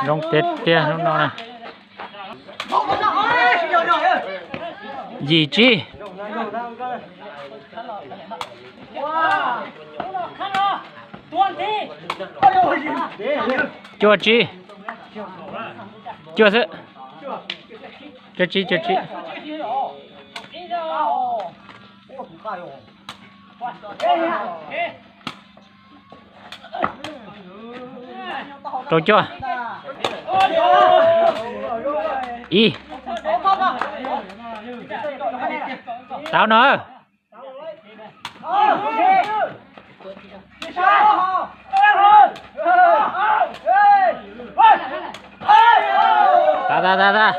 Zoo tiag tiag hnub no na. Yim tsib. Cuaj tsib. Cuaj xwb. Cuaj tsib, cuaj tsib. Rau cuaj. Ib. Tau no. Tau, tau, tau, tau.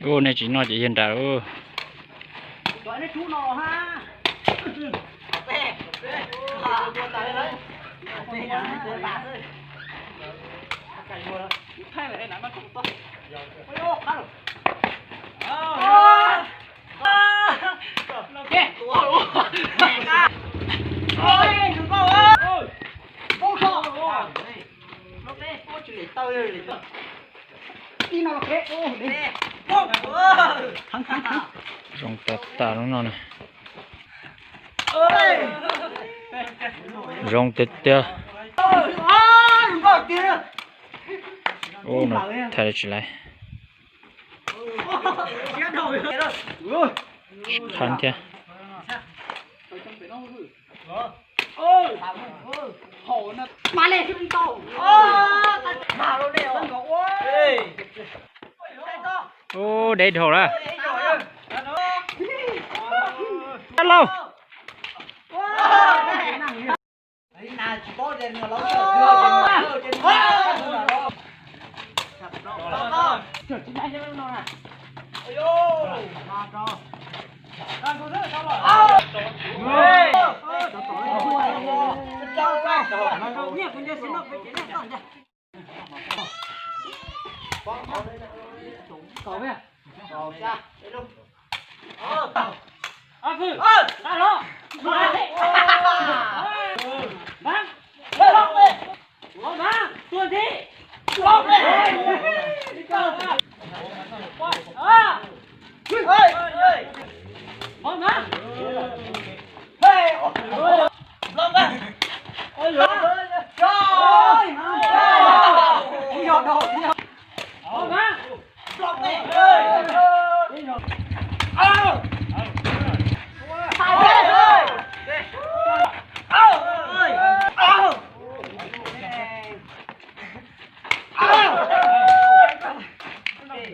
Ua nej tsis noj ces yog nram. Zoo tag tag lub no na. Zoo tiag tiag. Ub, no thaij tsis laiv. Qhab thiab. Ub, deb dhau lawm. Lauj.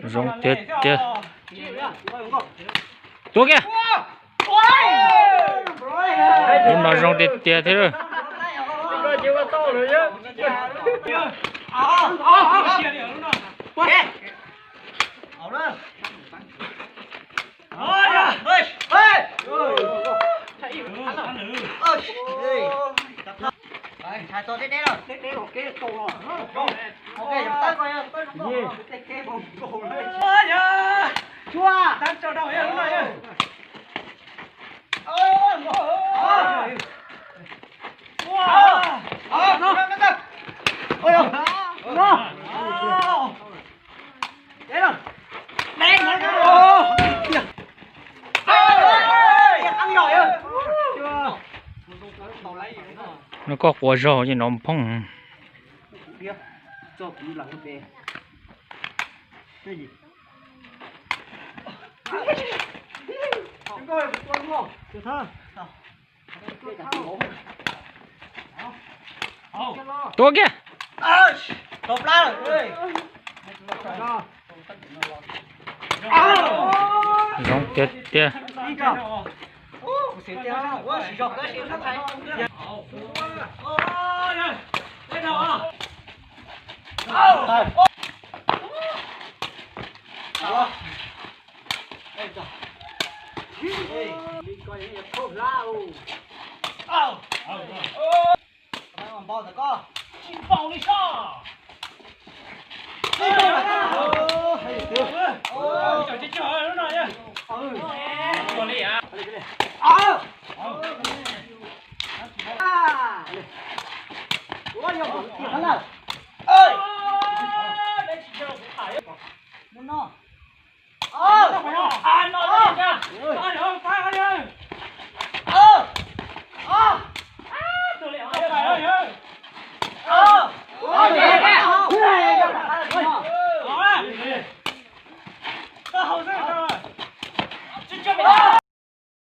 Zoo tiag tiag. Tua kiag. Lub no zoo tiag tiag thiab. No koj quav zog ces no phooj. Tso kuv los pem. Tua kiag. Zoo tiag tiag.